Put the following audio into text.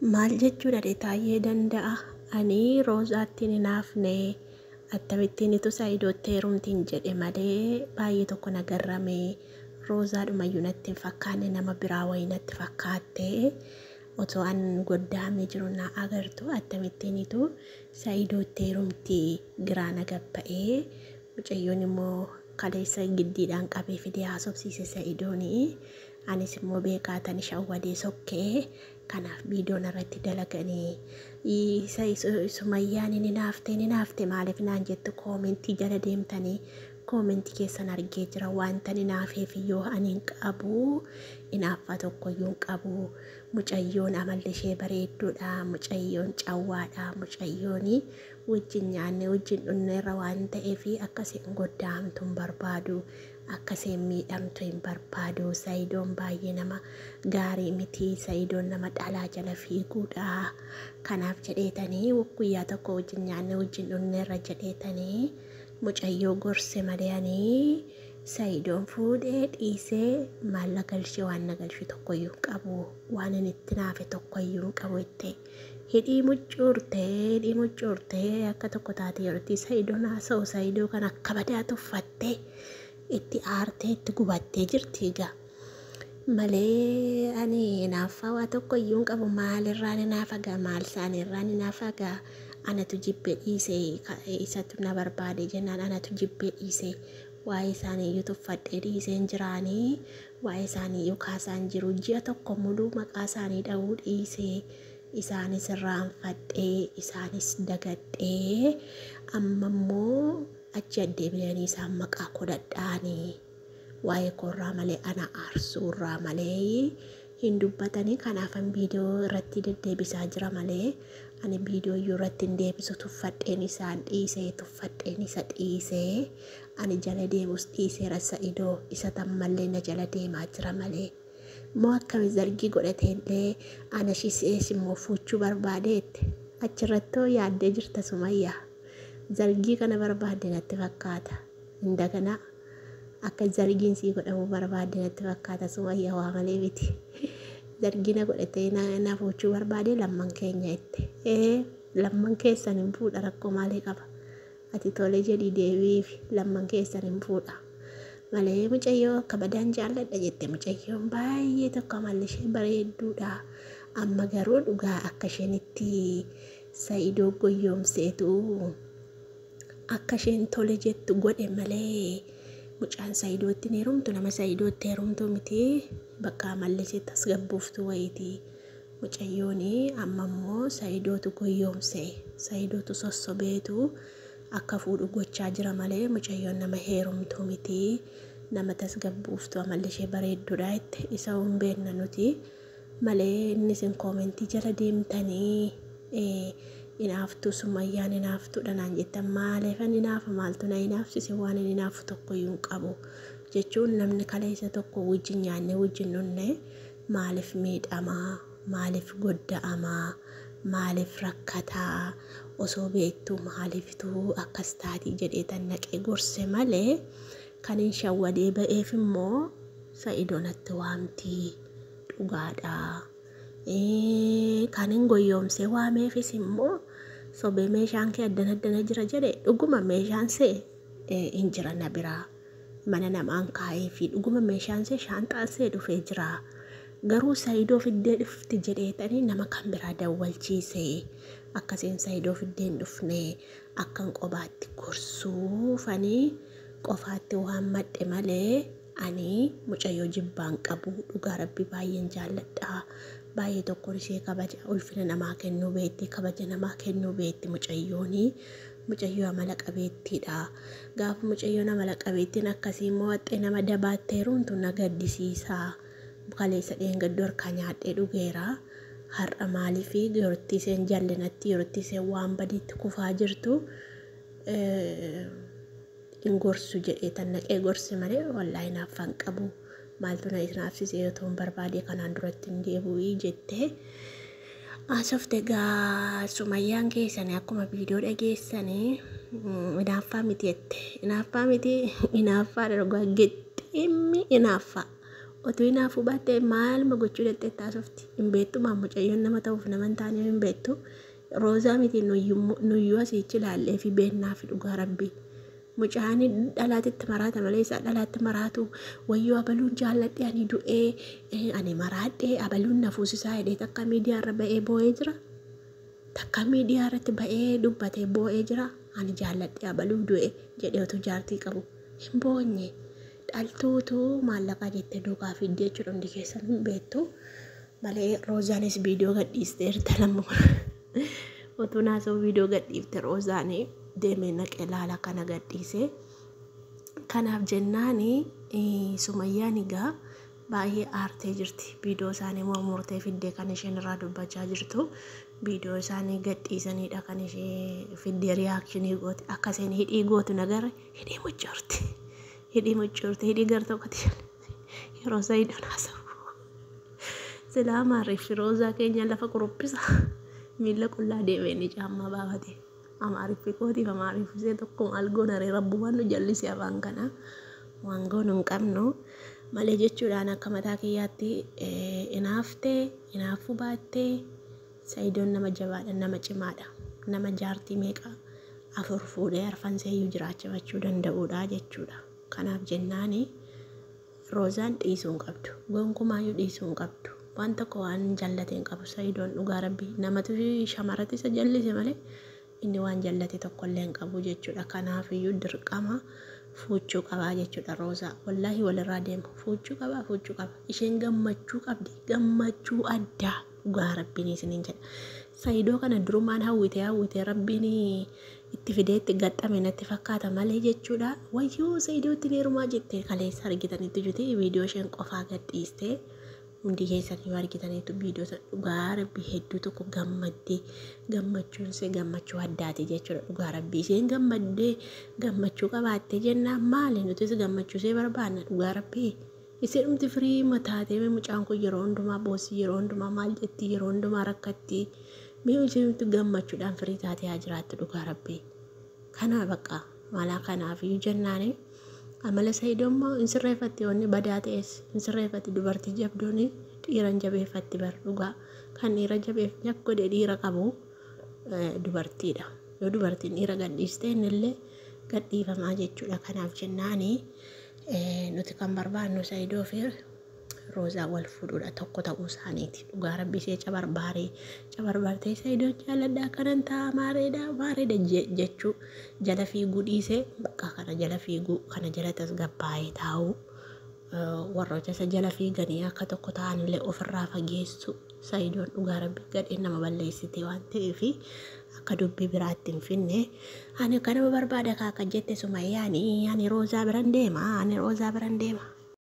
Maal jechuudha dhe Taayyee Danda'a ani Roozaatti hin hinaafne akkamittiin itu Sa'idootti heerumtiin jedhe malee baay'ee tokko na garrame. Roozaadhumayyuu natti hin fakkaanne, nama biraa wayii natti fakkaatte. Otoo an goddaamee jiru na agartu akkamittiin itu Sa'idootti heerumti giraa na gabba'ee. Mucayyoon immoo kaleessa giddiidhaan qabee fidee haasofsiise Sa'idooni. Anis immoo beekaatan shawwadee sokkee, kanaaf viidiyoo narratti dalaganii. Sumayyaan ni naafte ni naafte maaliif naan jettu? Koomentii jala deemtanii koomentii keessan argee jira. Wanta ni naafeef iyyuu ani hin qabu, inaaffaa tokko iyyuu hin qabu. Mucayyoon amalli ishee bareedduudha, mucayyoon cawwaadha, mucayyoon wajjin nyaanne wajjin dhunneerra waan ta'eef akkasiin goddaamtu hin barbaadu, akkasiin miidhamtu hin barbaadu. Sayidoon baay'ee nama gaarii miti, Sayidoon nama dhalaa jala fiiguudha. Kanaaf jedheetanii guyyaa tokko wajjin nyaanne wajjin dhunneerra jedheetanii mucayyoo gorse malee ani Sayidoon fuudhee dhiisee maallaqa galchee waan na galchu tokkoyyuu hin qabu, waan inni itti naafe tokkoyyuu hin qabu jette. Hidhii muccuurtee, hidhii muccuurtee akka tokko taate yerootti Sayidoon haasa'u Sayidoo kan akka badaa tuffattee itti aartee itti gubattee jirti egaa. Malee ani hinaaffaa waa tokko iyyuu hin qabu. Maalirraan hinaafa gaa? Maal isaaniirraan hinaafa gaa? Anatu jibbee dhiise, isatu na barbaade jennaan anatu jibbee dhiise. Waa'ee isaanii iyyuu tuffadhee dhiiseen jiraanii, waa'ee isaanii iyyuu kaasaan jiru. Ji'a tokko muluu maqaa isaanii dha'uu dhiise. Isaanis irraanfadhee, isaanis dagadhee, amma immoo achi addeebi'anii isaan maqaa koo dhadha'anii waa'ee koorraa malee ana aarsuurraa malee hin dubbatanii. Kanaafan viidiyoo irratti deddeebisaa jira malee ani viidiyoo iyyuu irratti hin deebisu. Tuffadheen isaan dhiisee, tuffadheen isa dhiisee, ani jala deemus dhiiseera Sa'idoo, isa tammallee na jala deemaa jira malee. Moo akkami zargii godhatee illee ana shisees immoo fuuchuu barbaadeette achirrattoo yaaddee jirta Sumayyaa. Zargii kana barbaadde natti fakkaata. Indaganaa akka zargiin sii godhamuu barbaadde natti fakkaata Sumayyaa, waa malee miti. Zargii na godhatee na fuuchuu barbaade lamman keenya jette. Ee, lamman keessan hin fuudha, rakkoo maalii qaba? Ati tole jedhii deebiif, lamman keessan hin fuudha. Malee mucayyoo akka badaan jaalladha jette. Mucayyoon baay'ee tokko amalli ishee bareedduudha. Amma garuu dhugaa akka isheen itti Sa'idoo goyyoomseetu akka isheen tole jettu godhe malee mucaan Sa'idootti hin heerumtu, nama Sa'idootti heerumtu miti. Bakka amalli ishee tasgabbooftuu wayiiti. Mucayyoon amma immoo Sa'idootu goyyoomse, Sa'idootu sossobeetu akka fuudhu gochaa jira malee mucayyoon nama heerumtu miti. Nama tasgabbooftu amalli ishee bareedduudha jette. Isa hin beekna nuti malee inni isin koomentii jala deemtanii inaaftuu Sumayyaan inaaftuudha naan jettan. Maaliifan inaafa? Maaltu na inaafsise? Waan hin inaafu tokkoyyuu hin qabu jechuun namni kaleessa tokko wajjin nyaanne wajjin dhunne maaliif miidhamaa? Maaliif godda'amaa? Maaliif rakkataa? Osoo beektuu maaliiftuu akkas taatii jedhee tan naqee gorse malee kan hin shawwadee ba'eef immoo Sa'idoo natti waamtii dhugaadha. Kan hin goyyoomsee waameefis immoo sobee meeshaan kee addana addana jira jedhe. Dhuguma meeshaan see hin jira na biraa, mana namaan kaa'ee fi dhuguma meeshaan see shaanxaan see dhufee jira. Garuu Sa'idoo fiddee dhufti jedheetanii nama kan biraa dawwalchiise. Akkasiin Sa'idoo fiddee hin dhufne, akkan qobaatti gorsuufanii qofaatti waan madhe malee ani mucayyoo jibbaan qabu. Dhugaa rabbi baay'een jaalladha. Baay'ee tokkoon ishee kabaja ulfina namaa kennuu beekti, kabaja namaa kennuu beekti mucayyooni. Mucayyoo amala qabeettiidha. Gaafa mucayyoon amala qabeettiin akkasii immoo haxxee nama dabaattee heerumtu na gaddisiisa. Kaleessa dheengaddoo harkaa nyaadhee dhugeera. Har'a maaliif yerootti isheen jallinatti, yerootti isheen waan badiitti kufaa jirtu hin gorsu jedhee tan naqee gorse malee wallaahi naaffaan qabu. Maaltu na inaafsise? Yoo ta'uun barbaade kanaan duratti hin deebi'u jettee haasofte gaa Sumayyaan keessanii akkuma viidiyoo dhageessanii inaaffaa miti jette. Inaaffaa miti, inaaffaa dhugaa gixximmi inaaffaa. Otuu hinaafuu baattee maaluma gochuu dhattee taasofti. Hin beektumaa mucayyoon nama ta'uuf nama hin taane hin beektu. Roozaa miti nuyyuu asiichi ilaallee fi beennaa fi dhugaa rabbii. Mucaan dhalaatitti maraata malee isaa dhalaatti maraatu wayyoo abaluun jaalladhe ani du'ee ani maraadhe abaluun na fuusisaa jedhee takka miidiyaa irra ba'ee boo'ee jira. Takka miidiyaa irratti ba'ee dubbatee boo'ee jira. Ani jaalladhe abaluu du'e jedhee otuu jaartii qabu hin boonye. Dhaltuutu maallaqaa jettee duukaa fidde jechuudha hundi keessan hin beektu. Malee Roozaanis viidiyoo gadhiisteerta lamma otuu naasoo viidiyoo gadhiifte Roozaanii deemee naqee laala kana gadhiise. Kanaaf jennaani Sumayyaan egaa baay'ee aartee jirti. Viidiyoo isaanii mormortee fiddee kan isheen irraa dubbachaa jirtu. Viidiyoo isaanii gadhiisanidha kan ishee fiddee riyaakshinii goote. Akka isheen hidhii gootu nagarre hidhii muccoorti. Hidhii muccoorti hidhii gar tokkotti yeroo Sayidoon haasa'u. Silaa Amaariffi Roozaa keenya lafa quruphisa. Miila qullaa deemee inni caammaa baafate. Amaariffi kootiif Amaariffi ishee tokko maal goona ree rabbumaan nu jallise afaan kana. Waan goonu hin qabnu. Malee jechuudhaan akka mataa kiyyaatti inaaftee inaafuu baattee Sayidoon nama jabaadha nama cimaadha. Nama jaartii meeqa afur fuudhee arfan seeyyuu jiraachifachuu danda'uudha jechuudha. Kanaaf jennaani Roozaan dhiisuu hin qabdu. Gonkumaayyuu dhiisuu hin qabdu. Waan tokko waan jallate hin qabu Sayidoon dhugaa rabbii. Namatu shamarratti isa jallise malee inni waan jallate tokkollee hin qabu jechuudha. Kanaafiyyuu dirqama fuuchuu qabaa jechuudha Roozaa. Wallaahi walirraa deemu. Fuuchuu qabaa fuuchuu qaba. Isheen gammachuu qabdi. Gammachuu addaa dhugaa rabbiin isiniin jedha. Sayidoo kana durumaan hawwitee hawwitee rabbiin itti fidee itti gaxxame natti fakkaata malee jechuudha. Wayyoo Sayidootti ni heerumaa jettee kaleessa argitanitti jirti viidiyoo isheen qofaa gadhiistee hundi keessan yoo argitaniitu viidiyoo sana dhugaa rabbii hedduu tokko gammaddee gammachuun ishee gammachuu addaati jechuudha dhugaa rabbii isheen gammaddee gammachuu qabaattee jennaan maali nutis gammachuu ishee barbaanna dhugaa rabbii. Ishee dhumti firii mataatee mucaan kun yeroo hundumaa boossi yeroo hundumaa maal jetti yeroo hundumaa rakkatti mee ishee dhumti gammachuudhaan firii taatee haa jiraattu dhugaa rabbii. Kana bakka malaa kanaaf iyyuu jennaani amala Saidoo immoo hin sirreeffatti wanni badaa ta'es hin sirreeffatti dubartii jabduun dhiira hin jabeeffatti bar dhugaa kan dhiira jabeef nyak godhe dhiira qabu dubartiidha yoo dubartiin dhiira gadhiiste innillee gadhiifamaa jechuudha kanaaf jennaani nuti kan barbaannu Saidoo fi Roozaa wal fuudhuudha tokko ta'uu isaaniiti. Dhugaa rabbi ishee cabarbaaree cabarbaartee Sa'idoon jaaladha akkanan ta'a maareedha maareedha jechuu jala fiiguu dhiisee bakka kana jala fiiguu kana jala tasgabbaa'ee taa'uu warroota isa jala fiiganii akka tokko ta'anillee ofirraa fageessu Sa'idoon dhugaa rabbi gadheen nama balleessite waan ta'eef akka dubbii biraatti hin finne ani akkanuma barbaada kaa kan jette Sumayyaani ani Roozaa biran deema ani Roozaa biran deema.